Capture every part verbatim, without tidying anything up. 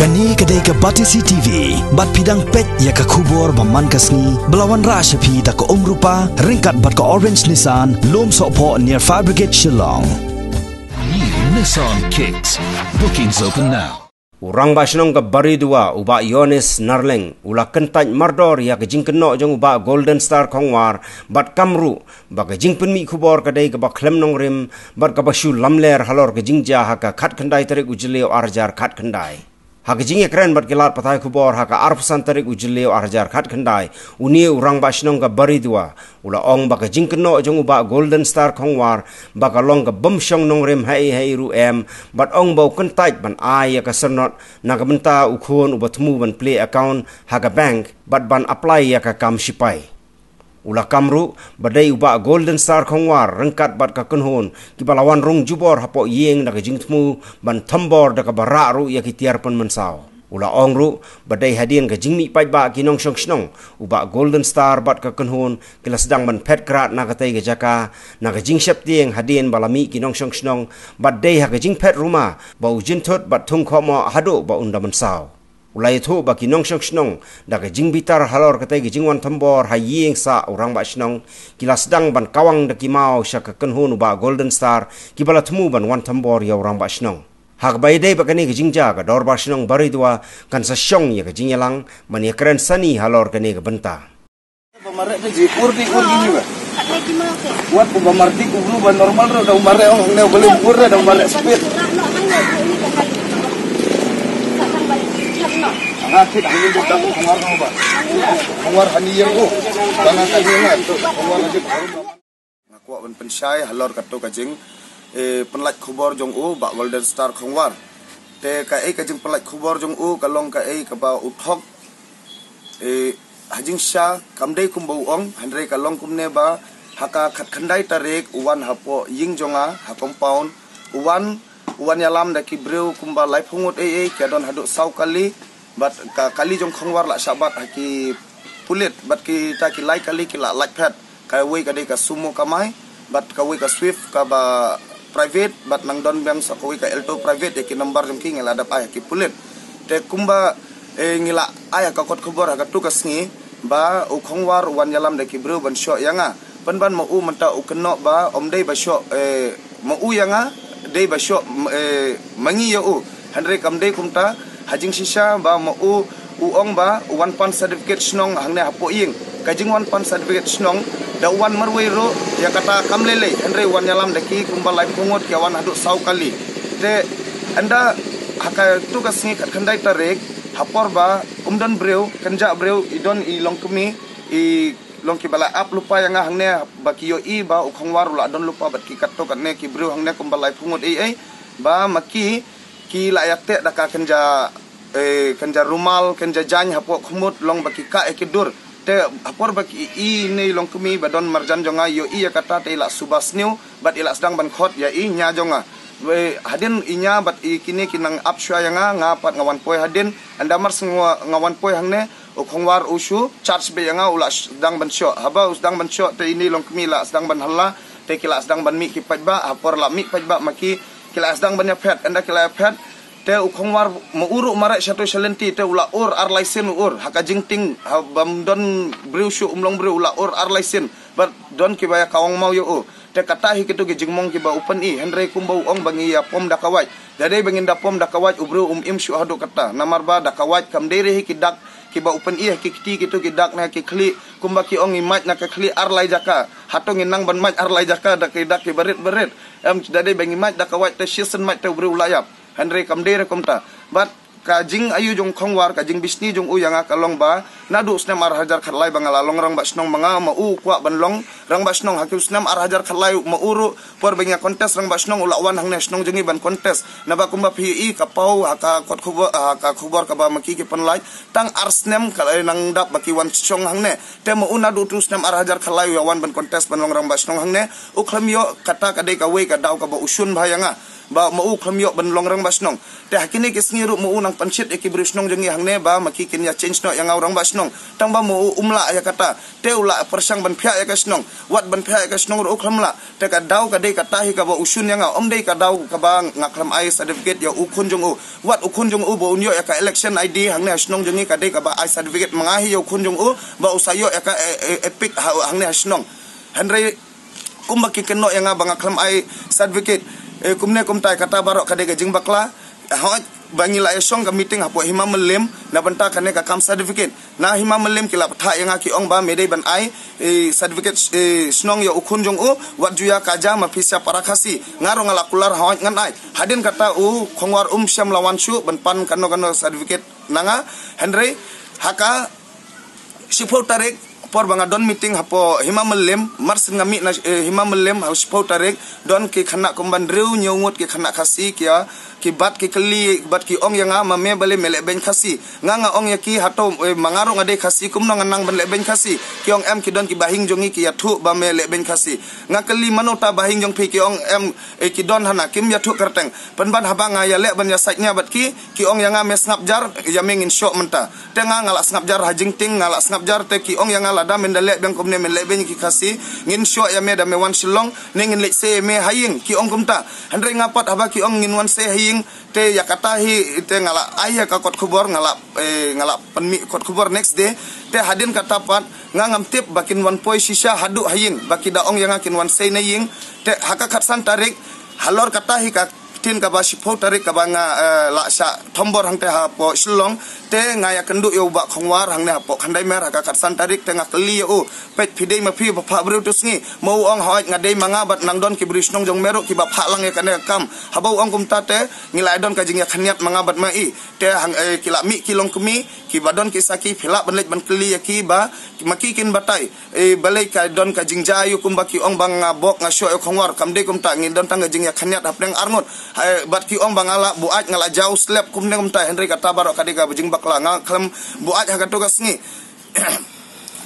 Kane ka dei ka Batesi T V, bad phi dang peit ïa ka khubor ba man ka sngi, ba la wanrah sha phi da ka Umrupa, ryngkat bad ka Orange Nissan, Lum Sohphoh near Fire Brigade Shillong. New Nissan Kicks. Bookings open now. U Rangbah Shnong ka Baridua, u Bah Yonis Narleng, u la kyntait mardor ïa ka jingkynnoh jong u Bah Golden Star Khongwar, bad kam ruh ba ka jingpynmih khubor ka dei kaba khlem nongrim, bad kaba shu lamler halor ka jingjia ha ka khatkhyndai tarik u Jylliew arhajar khatkhyndai. Ha ka jingïakren bad ki lad pathai khubor ha ka arphew san tarik u Jylliew arhajar khatkhyndai, une u Rangbah Shnong ka Baridua u la ong ba ka jingkynnoh jong u Bah Golden Star Khongwar ba ka long ka bym shong nongrim haei haei ruh em, bad ong ba u kyntait ban ai ïa ka syrnod na ka bynta u khun uba thmu ban plie account ha ka bank bad ban apply ïa ka kam shipai. U la kam ruh ba dei u Bah Golden Star Khongwar ryngkat bad ka kynhun kiba la wan rung jubor hapoh ïing da ka jingthmu ban thombor da kaba rah ruh ïa ki tiar pynmynsaw. U la ong ruh ba dei hadien ka jingmih paidbah ki nongshong shnong, u Bah Golden Star bad ka kynhun ki la sdang ban phet krad na katei ka jaka, na ka jingsheptieng hadien ba la mih ki nongshong shnong, bad dei ha ka jingphet ruma ba u jynthut bad thung khohmoh haduh ba un da mynsaw. U la ïathuh ba ki nongshong shnong da ka jingbitar halor katei ka jingwan thombor ha ïing sah u Rangbah Shnong, ki la sdang ban kawang da ki maw sha ka kynhun u Bah Golden Star kiba la thmu ban wan thombor ïa u Rangbah Shnong. Ha kaba ïadei bad kane ka jingjia, ka Dorbar Shnong Baridua kan sa shong ïa ka jingïalang ban ïakren sani halor kane ka bynta. Ba mareh te ji ur di ur gini ba. Wat u ba mardik u bru ba normal ro da u mareh ong ne u beli ur da u mareh speed. Nga kit hani bu da khongwar no ba. Khongwar hani yang u. Bana ka ni nga tu khongwar aja. Nga kwah ban pynshai halor kato ka jing, eh, pynlait khubor jong u Bah Golden Star Khongwar. Te kaei ka jingpynlait khubor jong u ka long kaei kaba u thok. Eh, ha jingshisha kam dei kumba u ong, hynrei ka long kumne ba ha ka khatkhyndai tarik u wan hapoh ïing jong nga ha compound, u wan, u wan ïalam da ki briew kumba laiphew ngut ei ei, ki don haduh saw kali, bad ka kali jong Khongwar la shah bat ha ki pulit, bad kita ki lai kali ki la lait phet. Kawei ka dei ka Sumo Kamai, bad kawei ka Swift kaba private, bad nang don biang sa kawei ka Alto private, ïa ki number jong ki ngi la dep ai ha ki pulit. Te kumba, eh, ngi la ai ha ka kot khubor ha kato ka sngi ba u Khongwar u wan ïalam da ki briew ban shoh ïa nga. Pynban ma u mynta u kynnoh ba ym dei ba shoh, eh, ma u ïa nga, dei ba shoh, m-, eh, ma ngi ïa u. Hynrei kam dei kumta, ha jingshisha ba ma u, u ong ba u wan pan certificate shnong hangne hapoh ïing. Ka jingwan pan certificate shnong da u wan marwei ruh ïa kata kam lei lei, hynrei u wan ïalam da ki kumba laiphew ngut, ki wan haduh saw kali. Te ynda ha kato ka sngi khatkhyndai tarik, ha por ba um don briew, kynjah briew, i don i longkmie, i long kiba la ap lypa ïa nga hangne, ba ki ïohi ba u Khongwar u la don lypa bad ki katto katne ki briew hangne kumba laiphew ngut ei ei, ba ma ki, ki la ïateh da ka kynja, eh, kynja rumal, kynja jaiñ hapoh khmut, long ba ki kah ïa ki dur. Te ha por ba ki i ne i longkmie ba don marjan jong nga, ïohi ïa kata te i la suba sniew bad i la sdang ban khot ïa i nia jong nga. Wei, hadien i nia bad i kine ki nang ap shuwa ïa nga, nga pat nga wan poi hadien. Ynda mar shu nga, nga wan poi hangne, u Khongwar u shu charge beit ïa nga, u la sdang ban shoh. Haba u sdang ban shoh te ine i longkmie la sdang ban halla, te ki la sdang ban mih ki paidbah, ha por la mih paidbah ma ki, ki la sdang ban ïaphet. Ynda ki la ïaphet, te u Khongwar ma u ruh mareh shato shalynti, te u la ur ar lai sien u ur, ha ka jingtieng, ha bym don briew shuh, um long briew, u la ur ar lai sien. Bad don kiba ïa kawang maw ïa u. Te kata hi kito ki jingmong kiba u pyni, hynrei kumba u ong ba ngi ïa pom da ka wait. Da dei ba ngin da pom da ka wait, u briew um im shuh haduh kata. Namar ba da ka wait kam dei re hi ki dak kiba u pyni ha ki kti, kito ki dak na ki khlieh, kumba ki ong ngi mait na ka khlieh ar lai jaka. Hato ngin nang ban mait ar lai jaka da ki dak kiba rit ba rit. Em, da dei ba ngi mait da ka wait te shisien mait te u briew u la ïap. Hynrei kam dei re kumta. Bad ka jingaïu jong Khongwar, ka jingbishni jong u ïa nga ka long ba, naduh u snem ar hajar khatlai ba nga la long rangbah shnong, ma nga ma u kwah ban long rangbah shnong. Ha ki u snem ar hajar khatlai ma u ruh, por ba ngi ïa contest rangbah shnong, u la wan hangne shnong jong ngi ban contest. Naba kumba phi ïohi ka paw ha ka kot khubor, ha ka khubor kaba ma ki ki pynlait, tang ar snem ka la nang dap ba ki wan shong hangne. Te ma u naduh utu u snem ar hajar khatlai u ïa wan ban contest ban long rangbah shnong hangne, u khlem ïoh, kata ka dei kawei ka daw kaba u shun bha ïa nga. ba ma u khlem ïoh ban long rangbah shnong. Te ha kine ki sngi ruh ma u nang pynshit ïa ki briew shnong jong ngi hangne ba ma ki kin ïa change noh ïa nga u rangbah shnong. Tang ba ma u um lah ïa kata. Te u la pyrshang ban phiah ïa ka shnong. Wat ban phiah ïa ka shnong ruh u khlem lah. Te ka daw ka dei kata hi kaba u shun ïa nga, ym dei ka daw kaba nga khlem ai certificate ïa u khun jong u. Wat u khun jong u ba un ïoh ïa ka election I D hangne ha shnong jong ngi, ka dei kaba ai certificate ma nga hi ïa u khun jong u ba u sa ïoh ïa ka, eh, eh, EPIC ha, hangne ha shnong. Hynrei kumba ki kynnoh ïa nga ba nga khlem ai certificate, eh, kumne kumtai, kata baroh ka dei ka jingbakla. Hooid, ba ngi la ïa shong ka meeting hapoh Hima Mylliem na bynta kane ka kam certificate. Na Hima Mylliem ki la pynthah ïa nga, ki ong ba me dei ban ai, eh, certificate, eh, shnong ïa u khun jong u, wat ju ïa ka ja ma pisa para Khasi. Nga ruh nga la kular, hooid ngan ai. Hadien kata u Khongwar um shym la wan shuh ban pan kano kano certificate na nga. Hynrei ha ka shiphew tarik, por ba nga don meeting hapoh Hima Mylliem, mar syn nga mih na, eh, Hima Mylliem ha shiphew tarik, don ki khynnah kumban hynriew hynñiew ngut ki khynnah Khasi ki ïa, ki bat ki kylli, bat ki ong ïa nga, ma me balei me lehbeiñ Khasi. Nga nga ong ïa ki, hato, eh, ma nga ruh nga dei Khasi, kumno ngan nang ban lehbeiñ Khasi. Ki ong em, ki don ki bahing jong ngi ki ïathuh ba me lehbeiñ Khasi. Nga kylli, mano ta bahing jong phi? Ki ong em, eh, ki don hana, kim ïathuh kyrteng. Pynban haba nga ïaleh ban ïasaid nia bad ki, ki ong ïa nga, me sngap jar, ïa me ngin shoh mynta. Te nga nga la sngap jar ha jingtieng, nga la sngap jar, te ki ong ïa nga, lada men da leh biang kumne, men lehbeiñ ki Khasi, ngin shoh ïa me da me wan Shillong, ne ngin leit sei ïa me ha ïing, ki ong kumta. Hynrei nga pat haba ki ong ngin wan sei ha ïing, te ïa kata hi, te nga la ai ïa ka kot khubor, nga la, eh, nga la pynmih kot khubor next day. Te hadien kata pat nga ngam tip ba kin wan poi shisha haduh ha ïing, ba ki da ong ïa nga kin wan sei na ïing. Te ha ka khatsan tarik, halor kata hi ka ktien kaba shiphew tarik kaba nga, eh, la shah thombor hangte hapoh Shillong, te nga ïakynduh ïa u Bah Khongwar hangne hapoh Khyndai Mer ha ka khatsan tarik, te nga kylli ïa u, peit, phi dei ma phi ba phah briew tu sngi? Ma u ong, hooid, nga dei ma nga, bad nang don ki briew shnong jong me ruh kiba phah lang ïa kane ka kam. Haba u ong kumta te ngi la don ka jingïakhynñiat ma nga bad ma i. Te hang, eh, ki la mih ki longkmie, kiba don ki sakhi, phi lah ban leit ban kylli ïa ki ba ma ki kin batai. Eh, balei ka don ka jingjia ïa u kumba ki ong ba nga bok nga shoh ïa u Khongwar? Kam dei kumta, ngi don tang ka jingïakhynñiat hapdeng arngut. Hai, bad ki ong ba nga la buaid, nga la jaw slap kumne kumta, hynrei kata baroh ka dei kaba jingbakla, nga khlem buaid ha kato ka sngi.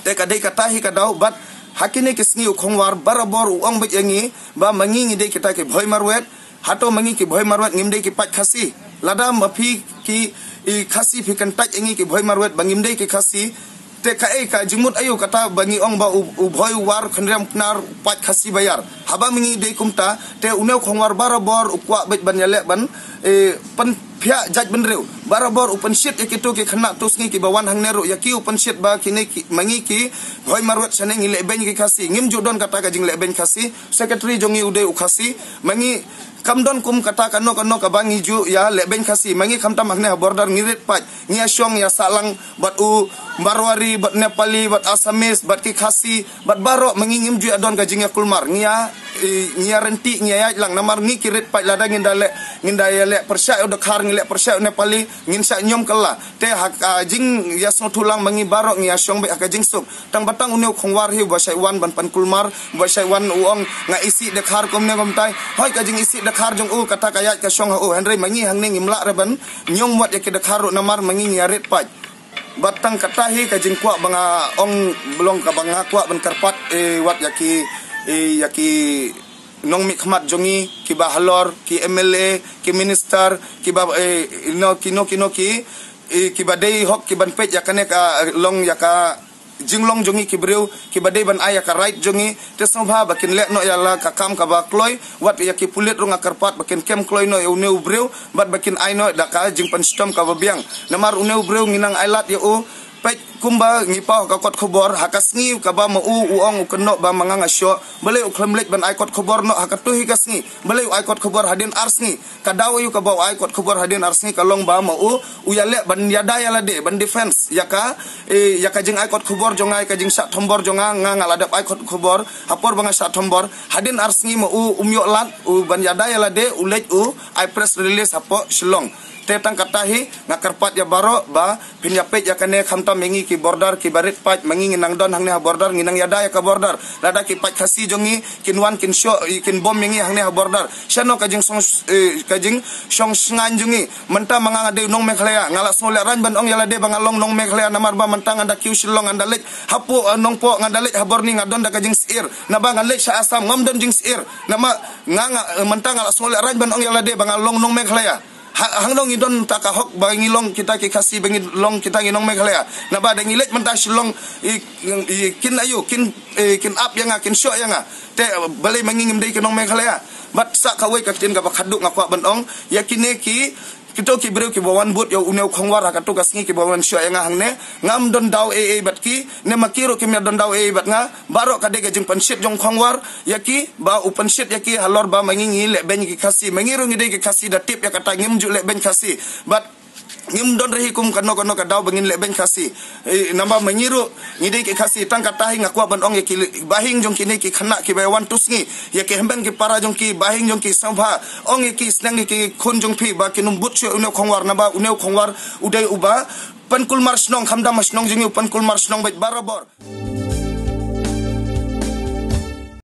Te ka dei kata hi ka daw, bad ha kine ki sngi u Khongwar barabor u ong beit ïa ngi ba ma ngi ngi dei kita ki bhoi marwet. Hato ma ngi ki bhoi marwet ngim dei ki paid Khasi? Lada ma phi ki, i, Khasi phi kyntait ïa ngi ki bhoi marwet ba ngim dei ki Khasi, te kaei ka jingmut aïu kata ba ngi ong ba u, u bhoi u war khynriam knar u paid Khasi baïar? Haba ma ngi dei kumta, te une u Khongwar barabor u kwah beit ban ïaleh ban, eh, pynphiah jaitbynriew. Barabor u pynshit ïa kito ki khynnah tu sngi kiba wan hangne ruh, ïa ki u pynshit ba kine ki, ma ngi ki bhoi marwet shane ngi lehbeiñ ki Khasi. Ngim ju don kata ka jinglehbeiñ Khasi. Secretary jong ngi u dei u Khasi. Ma ngi kam don kum kata kano kano kaba ngi ju ïa lehbeiñ Khasi. Ma ngi khamtam hangne ha border ngi rit paid, ngi ïa shong ïa sahlang bad u Marwari, bad Nepali, bad Assamese, bad ki Khasi, bad baroh ma ngi ngim ju ïa don ka jingïakulmar. Ngi ïa, eh, ngi ïa rynti, ngi ïa ïaid lang, namar ngi ki rit paid, lada ngin da leh, ngin da ïaleh pyrshah u Dkhar, ngi leh pyrshah u Nepali, ngin shah ñiom kylla. Te ha ka jingïasngewthuh lang ma ngi baroh ngi ïa shong beit ha ka jingsuk. Tang ba tang une u Khongwar hi uba shait wan ban pynkulmar, uba shait wan u ong nga isih Dkhar kumne kumtai. Hooid, ka jingisih Dkhar jong u kata ka ïaid ka shong ha u, hynrei ma ngi hangne ngim lah re ban ñiom wat ïa ki Dkhar ruh namar ma ngi ngi ïa rit paid. Bad tang kata hi ka jingkwah ba nga ong, ba long kaba nga kwah ban kyrpad, eh, wat ïa ki, eh, ïa ki nongmihkhmat jong ngi kiba halor, ki M L A, ki minister, kiba, eh, no, kino kino ki, eh, kiba dei hok ki ban peit ïa kane ka, eh, long ïa ka jinglong jong ngi ki briew kiba dei ban ai ïa ka right jong ngi. Te sngewbha ba kin leh noh ïa la ka kam kaba kloi, wat ïa ki pulit ruh nga kyrpad ba kin kem kloi noh ïa une u briew, bad ba kin ai noh da ka jingpynshitom kaba biang. Namar une u briew ngi nang ai lad ïa u, peit, kumba ngi paw ha ka kot khubor, ha ka sngi kaba ma u u ong u kynnoh ba ma nga nga shoh, balei u khlem leit ban ai kot khubor noh ha kato hi ka sngi? Balei u ai kot khubor hadien ar sngi? Ka daw aïu kaba u ai kot khubor hadien ar sngi? Ka long ba ma u u ïaleh ban ïada ïa lade, ban defense ïa ka, eh, ïa ka jingai kot khubor jong nga, ïa ka jingshah thombor jong nga, nga, nga la dep ai kot khubor. Ha por ba nga shah thombor, hadien ar sngi ma u um ïoh lad u ban ïada ïa lade, u leit u ai press release hapoh Shillong. Te tang kata hi nga kyrpad ïa baroh ba phin ïa peit ïa kane, khamtam ïa ngi ki border ki barit paid, ma ngi ngi nang don hangne ha border, ngi nang ïada ïa ka border. Lada ki paid Khasi jong ngi kin wan kin shoh, kin bom ïa ngi hangne ha border, shano ka jingsong, eh, ka jingsong sngan jong ngi? Mynta ma nga nga dei u nong Meghalaya, nga la sngewlehrain ban ong ïa lade ba nga long nong Meghalaya, namar ba mynta nga da kiew Shillong, nga da leit hapoh, eh, Nongpoh, nga da leit ha Borni, nga don da ka jingsyier. Naba nga leit sha Assam ngam don jingsyier. Namar nga, nga, eh, mynta nga la sngewlehrain ban ong ïa lade ba nga long nong Meghalaya. Ha, hangno ngi don ta ka hok ba ngi long kita ki Khasi, ba ngi long kita ngi nong Meghalaya? Naba da ngi leit mynta Shillong, i, i, kin aiu, kin, i, kin ap ïa nga, kin shoh ïa nga. Te balei ma ngi ngim dei ki nong Meghalaya? Bad sa kawei ka ktien kaba khadduh nga kwah ban ong ïa kine ki, kito ki briew kiba wan bud ïa une u Khongwar ha kato ka sngi, kiba wan shoh ïa nga hangne, ngam don daw ei ei bad ki, ne ma ki ruh kim ïa don daw ei ei bad nga. Baroh ka dei ka jingpynshit jong Khongwar ïa ki, ba u pynshit ïa ki halor ba ma ngi ngi lehbeiñ ki Khasi. Ma ngi ruh ngi dei ki Khasi, da tip ïa kata, ngim ju lehbeiñ Khasi. Bad ngim don re hi kum kano kano ka daw ba ngin lehbeiñ Khasi. Eh, naba ma ngi ruh ngi dei ki Khasi. Tang kata hi nga kwah ban ong ïa ki bahing jong kine ki khynnah kiba wan tu sngi, ïa ki hynmen ki para jong ki, bahing jong ki, sngewbha ong ïa ki, sneng ïa ki khun jong phi ba kin ym bud shuh une u Khongwar, naba une u Khongwar u dei uba pynkulmar shnong, khamtam ha shnong jong ngi, u pynkulmar shnong beit barabor.